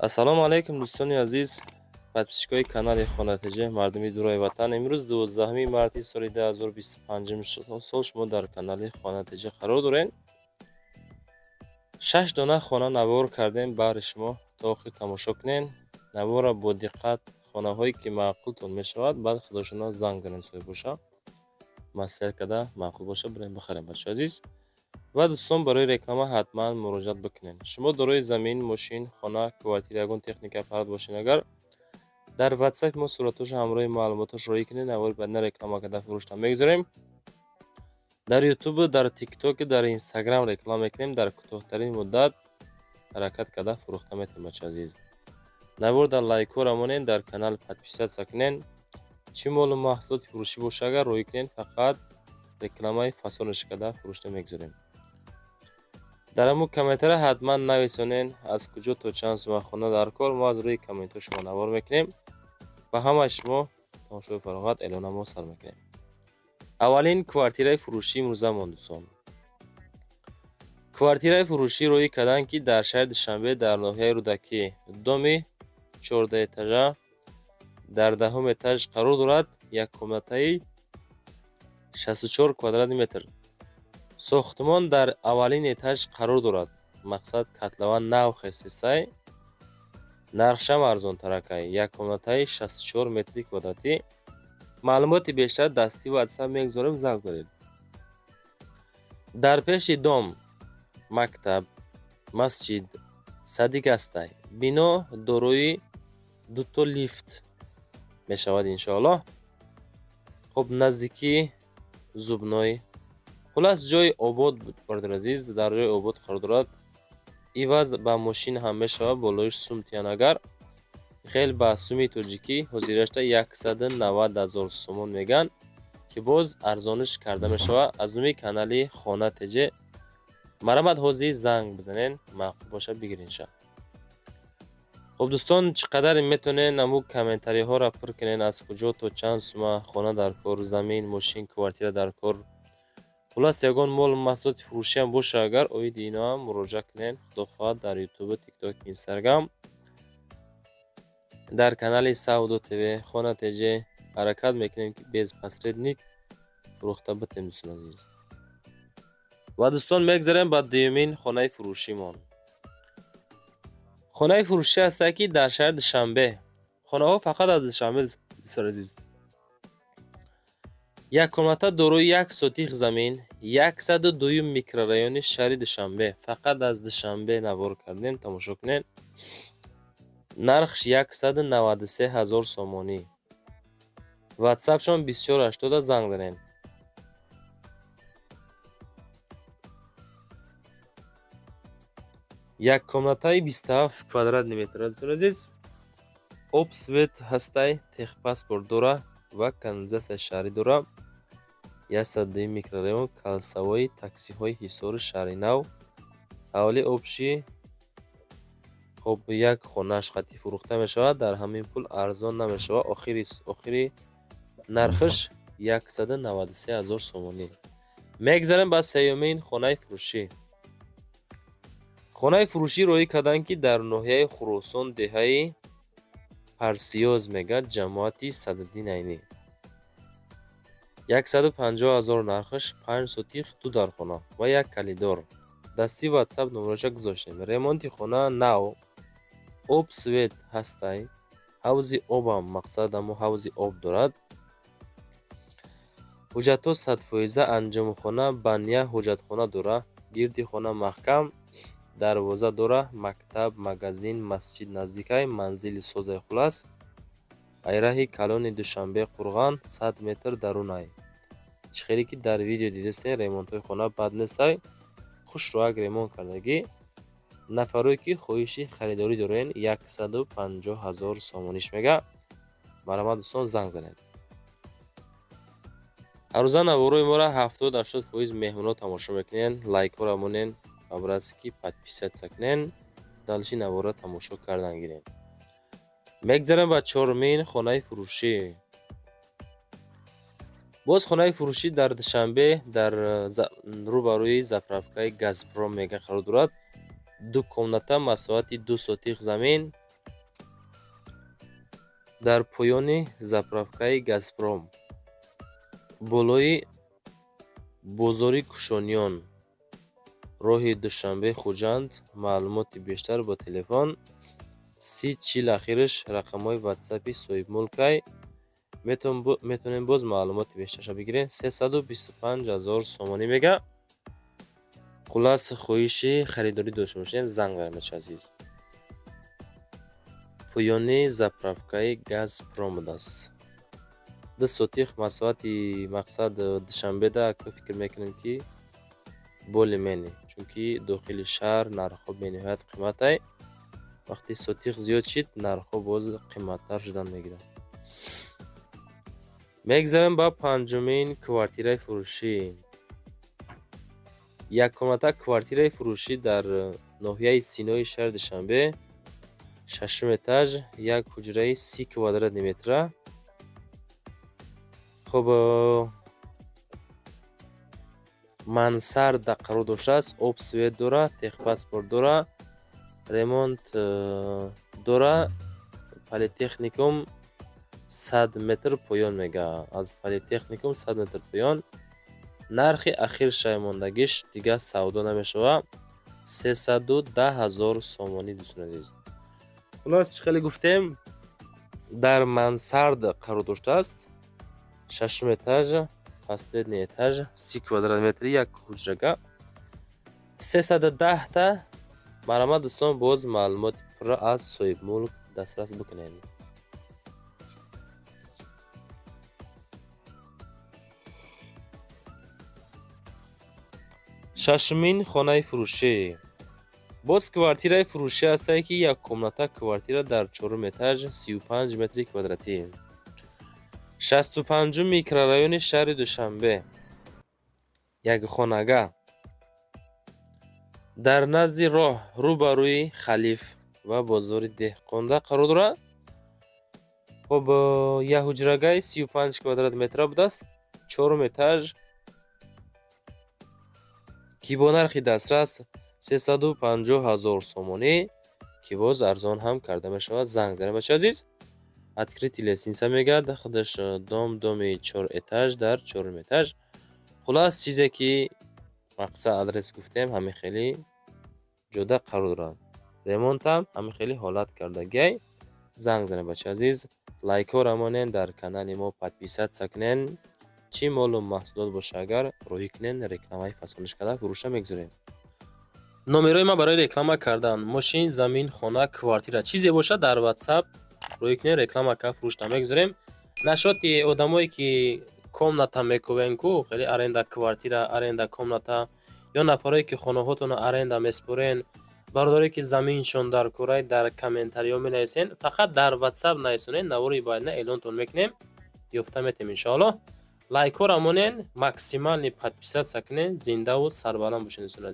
Ассалому алайкум, дӯстони азиз, подписчикои канали Хона ТЖ, мардуми дурои ватан. Имрӯз 12 марти соли 2025 сол шумо дар канали Хона ТЖ қарор доред. Шаш дона хона навор кардем баҳри шумо, то охир тамошо кунед. Наворро бо диққат, хонаҳое ки маъқултон мешавад, баъд худошона занг занед, соҳиб боша. Маслиҳат карда, маъқул боша, бирем бихарем, бачаҳои азиз. Ва дӯстон, барои реклама ҳатман муроҷиат бикунед. Шумо дорои замин, мошин, хона, квартира, ягон техника, аппарат бошед, агар дар WhatsApp мо суратҳошо ҳамроҳи маълумотош роҳӣ кунед, навори баъдина реклама карда фурӯшта мегузорем. Дар Ютуб, дар ТикТок, дар Инстаграм реклама мекунем, дар кӯтоҳтарин муддат ҳаракат карда фурӯхта метавонем, бачаҳои азиз. Навор дар лайкҳоро монед, дар канал подписаться кунед. Чӣ молу маҳсулоти фурӯшӣ боша, агар роҳӣ кунед, фақат рекламаи фасонаш карда фурӯшта мегузорем. Дар ҳамун комментария ҳатман нависонед, аз куҷо то чанд сума хона дар кор, мо аз рӯи комментҳо шумо навор мекунем. Ба ҳамаи шумо тамошои фароғат, эълона мо сар мекунем. Аввалин квартираи фурӯшии имрӯзамон, дӯстон. Квартираи фурӯшӣ роҳӣ карданд, ки дар шаҳри Душанбе, дар ноҳияи Рӯдакӣ, доми 14 этажа, дар даҳум этаж қарор дорад, як комнатаи 64 квадратный метр. Сохтмон дар аввалин этаж қарор дорад. Мақсад, котлован нав хестесай, нархшам арзонтаракай. Як комнатаи 64 метри квадратӣ. Маълумоти бештар дасти WhatsApp мегузорем, занг занед. Дар пеши дом мактаб, масҷид, садик ҳастай. Бино дорои дуто лифт мешавад, иншоаллоҳ. Хуб, наздикии зубной. Хуллас, ҷои обод, бародари азиз, дар ҷои обод қарор дорад. Иваз ба мошин ҳам мешавад, болоиш сум тиян агар. Хел ба суми тоҷикӣ ҳозирашта 190 000 сомон мегӯянд, ки боз арзониш карда мешавад. Аз номи канали Хона ТЖ марҳамат, ҳозир занг бизанед, маъқул бошад, бигиринша. Хуб, дӯстон, чӣ қадаре метавонед ҳамун комментариҳоро пур кунед, аз куҷо то чанд сума хона дар кор, замин, мошин, квартира дар кор. Хуллас, ягон молу маҳсулоти фурӯшиам боша, агар оиди иноам муроҷиат кунед, худо хоҳад, дар Ютубу, Тикток, Инстаграм, дар канали Савдо ТВ, Хона ТЖ ҳаракат мекунем, ки без посредник фурӯхта битем, дӯстони азиз. Ва дӯстон, мегзарем ба дуюмин хонаи фурӯшимон. Хонаи фурӯшӣ ҳастад, ки дар шаҳри Душанбе. Хонаҳо фақат аз Душанбе, дӯстони азиз. Як комната дорои як сотих замин, 102-юм микрорайони шаҳри Душанбе. Фақат аз Душанбе навор кардем, тамошо кунед. Нархш 193 000 сомонӣ. Ватсапшон 2480, занг занед. Як комнатаи 27 квадратный метр, дӯстони азиз. Об, свет ҳастай, техпаспорт дора ва канализатсияи шаҳрӣ дора. 102-юм микрорайон, кольцевой таксиҳои Ҳисори шаҳри нав. Ҳавлии общий, хоб, як хонааш қатъӣ фурӯхта мешавад, дар ҳамин пул арзон намешавад. Охири нархаш 193 000 сомонӣ. Мегзарем ба сеюмин хонаи фурӯшӣ. Хонаи фурӯшӣ роҳӣ карданд, ки дар ноҳияи Хуросон, деҳаи Парсиёз мегӯяд, ҷамоати Садриддин Айнӣ. 150 000 нархаш, панҷ сотих, ду дархона ва як коридор. Дасти WhatsApp номероша гузоштем. Ремонти хона нав, об, свет ҳастай, ҳавзи обам, мақсад, ҳамун ҳавзи об дорад. Ҳуҷҷатҳо 100%, анҷомхона, баня, ҳуҷҷатхона дора, гирди хона маҳкам, дарвоза дора, мактаб, магазин, масҷид наздикай, манзили созай. Хуллас, айраҳи калони Душанбе Қурған 100 метр дарунай. Чӣ хеле ки дар видео дидастед, ремонтҳои хона бад нестай, хушроак ремонт кардагӣ. Нафарое ки хоҳиши харидорӣ дорен, 150 000 сомониш мега. Марҳамат, дӯстон, занг занед. Ҳаррӯза наворои моро 70-80% меҳмонҳо тамошо мекунед, лайкҳоро монед, по-братски подписаться кунед, дальше наворро тамошо кардан гирем. Мегзарем ба чорумин хонаи фурӯшӣ. Боз хонаи фурӯшӣ дар Душанбе, дар рӯбарӯи заправкаи Газпром мега қарор дорад. Ду комната, масоҳати 2 сотих замин. Дар поёни заправкаи Газпром, болои бозори Кушониён, роҳи Душанбе Хуҷанд. Маълумоти бештар бо телефон 30 40, ахираш рақамҳои ватсапи соҳибмулкай. Метавонем боз маълумоти бештарша бигирем. 325 000 сомонӣ мега. Хуллас, хоҳиши харидорӣ дошта бошем, занг занед, бачаи азиз. Поёни заправкаи Газпром будааст. 2 сотих масоҳати мақсад Душанбеда фикр мекунем, ки более-менее, чунки дохили шаҳр нархҳо бениҳоят қиматай. Вақте сотих зиёд шид, нархҳо боз қиматтар шудан мегиранд. Мегзарем ба панҷумин квартираи фурӯшӣ. Яккомната квартираи фурӯшӣ дар ноҳияи Синои шаҳри Душанбе, шашум этаж, як ҳуҷраи 30 квадратный метра. Хуб, мансарда қарор доштааст, об, свет дора, техпаспорт дора, ремонт дора. Политехникум 100 метр поён мега, аз политехникум 100 метр поён. Нархи ахир шаймондагиш, дигар савдо намешавад, 310 000 сомонӣ, дӯстони азиз. Хулос, чӣ хеле гуфтем, дар мансард қарор доштааст, шашум этаж, последний этаж, 30 квадрат метри, як ҳуҷрага, 310-та. Марҳамат, дӯстон, боз маълумоти пурра аз соҳибмулк дастрас бикунед. Шашумин хонаи фурӯшӣ боз квартираи фурӯшӣ ҳастае, ки яккомната квартира дар чорум этаж, 35 метри квадратӣ, 65-ум микрорайони шаҳри Душанбе, якхонага дар назди роҳ, рӯ ба рӯи Халиф ва бозори Деҳқонда қарор дорад. Хуб, як ҳуҷрагаи 35 квадрат метра будааст, чорум этаж, ки бо нархи дастрас 350 000 сомонӣ, ки боз арзон ҳам карда мешавад. Занг занед, бачаи азиз. Открытый лестница мегӯяд худаш дом, доми чор этаж, дар чорум этаж. Хуллас, чизе ки мақсад адрес гуфтем, ҳамин хели ҷода қарор дорад, ремонтам ҳамин хели ҳолат кардагиай. Занг занед, бачаи азиз. Лайкҳоро монед, дар канали мо подписаться кунед. Чӣ молу маҳсулот боша, агар роҳӣ кунед, рекламаи фасониш карда фурӯша мегузорем. Номерои ман барои реклама кардан мошин, замин, хона, квартира, чизе бошад, дар ватсап роҳӣ кунед, реклама карда фурӯшта мегузорем. Нашоти одамое ки комната мекӯвен ку, хеле аренда квартира, аренда комната, ё нафарое ки хонаҳотонро аренда меспорен, бародарое ки заминшон дар кӯрай, дар комментариҳо менависен. Фақат дар ватсап нависонед, навори баъдина эълонтон мекунем, ёфта метем, иншоаллоҳ. Лайкҳоро монен, максимальный подписаться кунед. Зиндаву сарбаланд бошед, дӯстони азиз.